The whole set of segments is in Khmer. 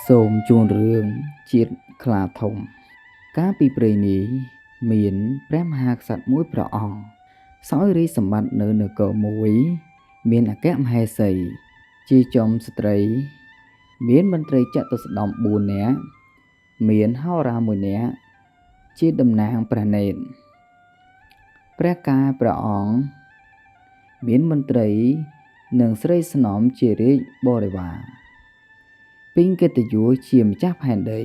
សូមជូនរឿងជាតិខ្លាធំ កាលពីព្រេងនេះមានព្រះមហាក្សត្រមួយព្រះអង្គសោយរាជសម្បត្តិនៅនគរមួយ មានអគ្គមហេសីជាចុមស្ត្រី មានមន្ត្រីចតុស្ដម្ភ4នាក់ មានហោរា1នាក់ជាតំណាងព្រះនេត្រព្រះកាយព្រះអង្គមានមន្ត្រីនិងស្រីស្នំជារាជបរិវារពេញកិត្តិយសជាម្ចាស់ផែនដី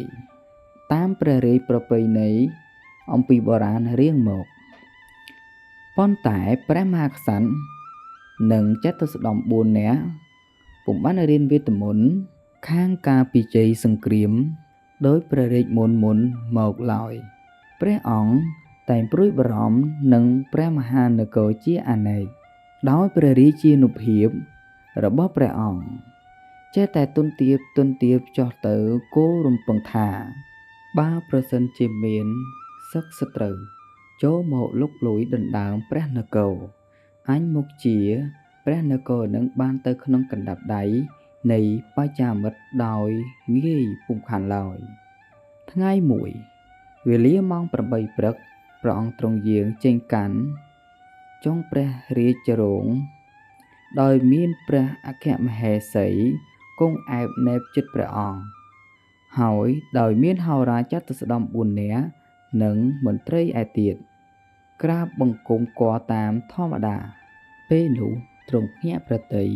តាមព្រះរាជប្រពៃណីអំពីបុរាណរៀងមកប៉ុន្តែព្រះមហាក្សត្រនិងចតុស្ដម្ភ4នាក់ពុំបានរៀនវេទមន្តខាងការពិជ័យសង្គ្រាមដោយព្រះរាជមុនមុនមកឡើយព្រះអង្គតែងព្រួយបារម្ភនឹងព្រះមហានគរជាអនេកដោយព្រះរាជានុភាពរបស់ព្រះអង្គចេះតែទុនទាបទុនទាបចោះទៅគោរំពឹងថាបើប្រសិនជាមានសឹកសត្រូវចូលមកលុកលុយដណ្ដើមព្រះនគរអញមុខជាព្រះនគរនឹងបានទៅក្នុងកណ្ដាប់ដៃនៃបច្ចាមិត្តដោយងាយពុំខានឡើយថ្ងៃមួយវេលាម៉ោង8ព្រឹកព្រះអង្គទ្រង់យាងចេញកាន់ចុងព្រះរាជរោងដោយមានព្រះអគ្គមហេសីគង់អែបណែបជិតព្រះអង្គហើយដោយមានហោរាចតុស្ដម្ភ4នាក់និងមន្ត្រីឯទៀតក្រាបបង្គំគរតាមធម្មតាពេលនោះទ្រង់ភ្ញាក់ព្រះទ័យ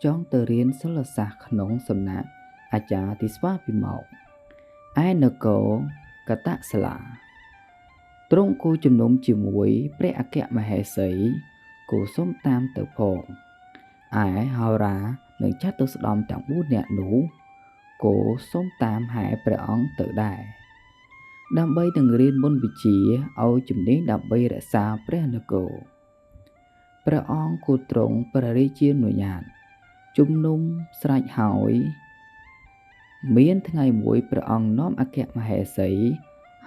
ចង់ទៅរៀនសិលសាស្ត្រក្នុងសំណាក់អាចារ្យទីស្វាពិមកឯនគរកតសិលាទ្រង់គូជំនុំជាមួយព្រះអគ្គមហេសីគូសុំតាមទៅផងឯហោរានិងចតុស្ដម្ភទាំង4នាក់នោះគូសុំតាមហែព្រះអង្គទៅដែរដើម្បីនឹងរៀនមន្តវិជ្ជាឲ្យជំនាញដើម្បីរក្សាព្រះនគរព្រះអង្គគូទ្រង់ព្រះរាជានុញ្ញាតជំនុំស្រេចហើយមានថ្ងៃមួយព្រះអង្គនាំអគ្គមហេសី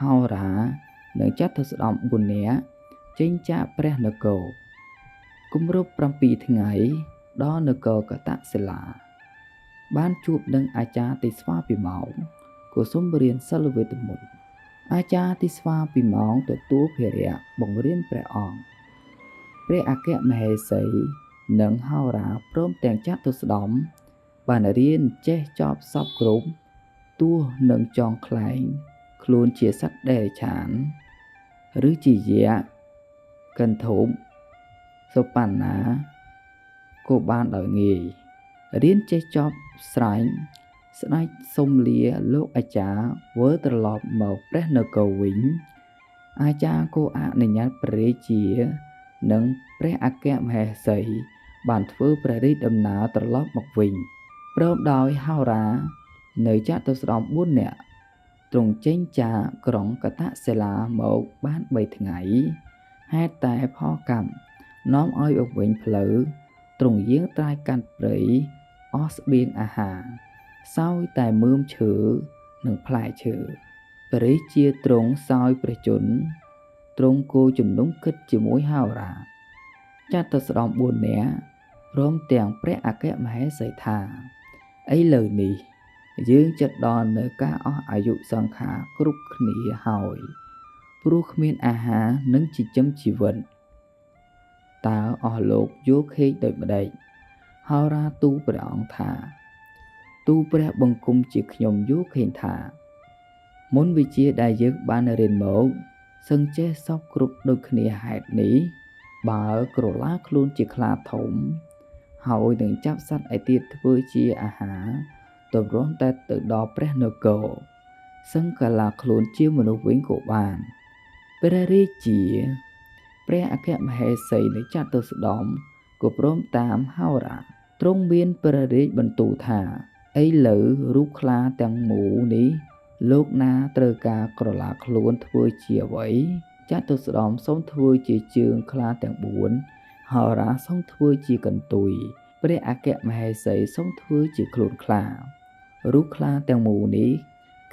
ហោរានិងចតុស្ដម្ភ4នាក់ចេញចាកព្រះនគរគម្រប់7ថ្ងៃដល់នគរកតសិលាបានជួបនឹងអាចារ្យទីស្វាពិមកក៏សូមរៀនសិលវេទមន្តអាចារ្យទីស្វាពិមកទទួលភារៈបង្រៀនព្រះអង្គព្រះអគ្គមហេសីនិងហោរាព្រមទាំងចតុស្ដម្ភបានរៀនចេះចប់សពគ្រប់ទោះនឹងចងខ្លែងខ្លួនជាសត្វដេរឆានឬជាយក្សកន្ធូបសុបណ្ណាក៏បានដោយងាយរៀនចេះចប់ស្រែងស្ដេចសុំលាលោកអាចារ្យវិលត្រឡប់មកព្រះនគរវិញអាចារ្យក៏អនុញ្ញាតព្រះរាជានិងព្រះអគ្គមហេសីបានធ្វើព្រះរាជដំណើរត្រឡប់មកវិញព្រមដោយហោរានៅចតុស្ដម្ភ4នាក់ទ្រង់ចេញចាកក្រុងកតសិលាមកបាន3ថ្ងៃហេតុតែផលកម្មនាំឲ្យអវិញផ្លូវទ្រង់យាងត្រាយកាន់ព្រៃអស់ស្បៀងអាហារសោយតែមើមឈើនិងផ្លែឈើព្រះរាជាទ្រង់សោយព្រះជន្មទ្រង់គោជំនុំគិតជាមួយហោរាចតុស្ដម្ភ4នាក់ព្រមទាំងព្រះអគ្គមហេសីថាឥឡូវនេះយើងចិត្តដល់នៅការអស់អាយុសង្ខារគ្រប់គ្នាហើយព្រោះគ្មានអាហារនិងចិញ្ចឹមជីវិតតើអស់លោកយល់ឃើញដូចម្ដេចហោរាទូលព្រះអង្គថាទូលព្រះបង្គំជាខ្ញុំយល់ឃើញថាមន្តវិជ្ជាដែលយើងបានរៀនមកសឹងចេះសពគ្រប់ដូចគ្នាហេតុនេះបើក្រឡាខ្លួនជាខ្លាធំហើយនឹងចាប់សត្វឯទៀតធ្វើជាអាហារទម្រាំតែទៅដល់ព្រះនគរសឹងកាឡាខ្លួនជាមនុស្សវិញក៏បានព្រះរាជាព្រះអគ្គមហេសីនៃចតុស្ដម្ភក៏ព្រមតាមហោរាទ្រង់មានព្រះរាជបន្ទូលថាឥឡូវរូបខ្លាទាំងមូលនេះលោកណាត្រូវការក្រឡាខ្លួនធ្វើជាអ្វីចតុស្ដម្ភសូមធ្វើជាជើងខ្លាទាំង4ហោរាសូមធ្វើជាកន្ទុយព្រះអគ្គមហេសីសូមធ្វើជាខ្លួនខ្លារូបខ្លាទាំងមូលនេះ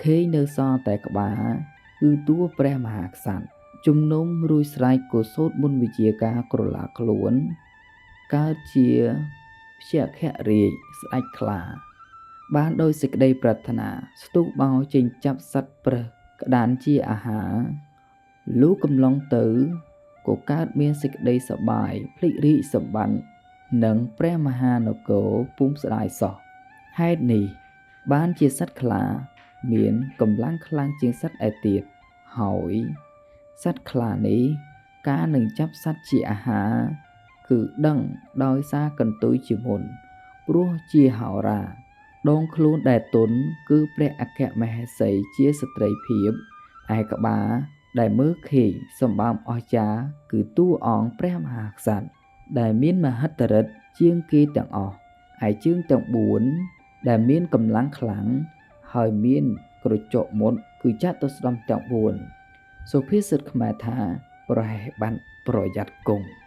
ឃើញនៅសល់តែក្បាលគឺតួព្រះមហាក្សត្រជំនុំរួចស្រេចក៏សូត្រមុនវិជាការក្រឡាខ្លួនកើតជាព្យខរាជស្ដេចខ្លា បានដោយសេចក្តីប្រាថ្នាស្ទុះបោចេញចាប់សត្វប្រើសក្តានជាអាហារ លុះកំឡុងទៅក៏កើតមានសេចក្តីសប្បាយភ្លេចរាជសម្បត្តិនិងព្រះមហានគរពុំស្ដាយសោះ។ ហេតុនេះបានជាសត្វខ្លាមានកម្លាំងខ្លាំងជាងសត្វឯទៀត ហើយសត្វខ្លានេះកាលនឹងចាប់សត្វជាអាហារ គឺដឹងដោយសារកន្ទុយជាមុន ព្រោះជាហោរាដងខ្លួនដែលទន់គឺព្រះអគ្គមហេសីជាស្ត្រីភាព ឯក្បាលដែលមើលឃើញសម្បើមអស្ចារ្យគឺតួអង្គព្រះមហាក្សត្រដែលមានមហិទ្ធិឫទ្ធិជាងគេទាំងអស់ ឯជើងទាំង4ដែលមានកម្លាំងខ្លាំងហើយមានក្រចកមុតគឺចតុស្ដម្ភទាំង4។ សុភាសិតខ្មែរថា ប្រហែសបានប្រយ័ត្នគង់។